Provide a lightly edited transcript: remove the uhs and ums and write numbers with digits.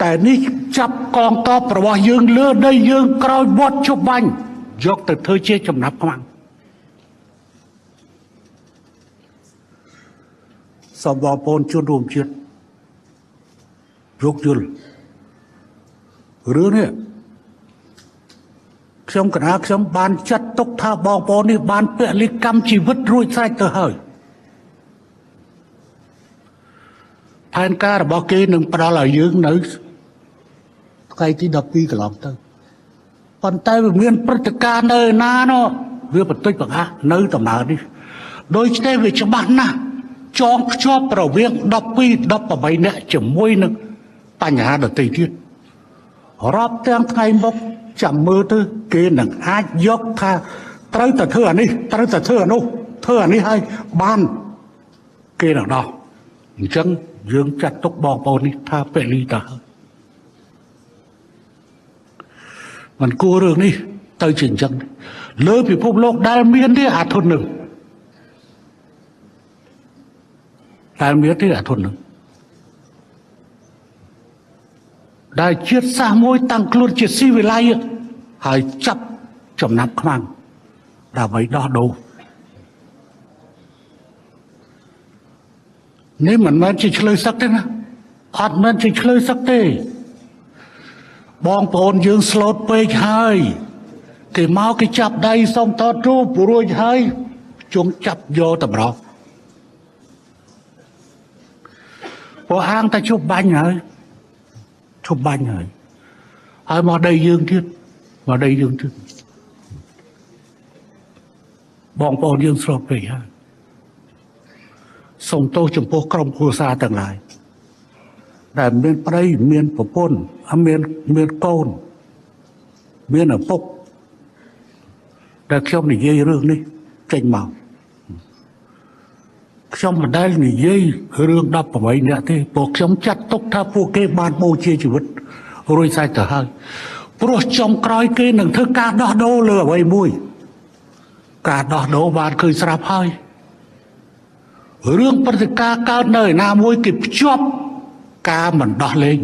តែនេះចាប់កងតបរបស់យើងលើដីយើងក្រោយវត្តជប់បាញ់យកទៅធ្វើជាចំណាប់ខ្មាំងសូមបងប្អូនជនរួមជាតិយោគយល់រឿងនេះខ្ញុំកណាខ្ញុំបានចាត់ទុកថាបងប្អូននេះបានពលិកម្មជីវិតរួចស្រេចទៅហើយផែនការរបស់គេនឹងផ្ដល់ឲ្យយើងនៅថ្ងៃទី12កន្លងទៅប៉ុន្តែវាមានព្រឹត្តិការណ៍នៅណានោះវាបន្តិចបង្អាក់នៅដំណើរនេះដូច្នេះវាច្បាស់ណាស់ចងភ្ជាប់រវាង12 18នាក់ជាមួយនឹងបញ្ហាដទៃទៀតរាប់ទាំងថ្ងៃមុខចាំមើលទៅគេនឹងអាចយកថាត្រូវតែធ្វើអានេះត្រូវតែធ្វើអានោះធ្វើអានេះឲ្យបានគេនឹងដោះអញ្ចឹងយើងចាត់ទុកបងប្អូននេះថាពលីតាมันគួររឿងនេះទៅជាអញ្ចឹងលើពិភពលោកដែលមានទេអាធុននឹងដែលមានទេអាធុននឹងដែលជាតិសាសន៍មួយតាំងខ្លួនជាស៊ីវិល័យហើយចាប់ចំណាប់ខ្មាំងដើម្បីដោះដូរនេះមិនមែនជាឆ្លើយសឹកទេណាអត់មែនជាឆ្លើយសឹកទេបងប្អូនយើងស្លូតពេកហើយគេមកគេចាប់ដៃសុំតតរូបរួចហើយជុំចាប់យកតម្រោះពួកអាងតែជប់បាញ់ហើយជប់បាញ់ហើយហើយមកដីយើងទៀតមកដីយើងទៀតបងប្អូនយើងស្លូតពេកហើយសូមទោសចំពោះក្រុមគ្រួសារទាំងឡាយដែលមានប្តីមានប្រពន្ធមានកូនមានឪពុកដែលខ្ញុំនិយាយរឿងនេះចេញមកខ្ញុំមិនដែលនិយាយរឿង18នាក់ទេព្រោះខ្ញុំចាត់ទុកថាពួកគេបានបូជាជីវិតរួចស្រេចទៅហើយព្រោះចុងក្រោយគេនឹងធ្វើការដោះដូរលើអ្វីមួយការដោះដូរបានឃើញស្រាប់ហើយរឿងព្រឹត្តិការណ៍កើតនៅឯណាមួយគេភ្ជាប់ការមិនដោះលែង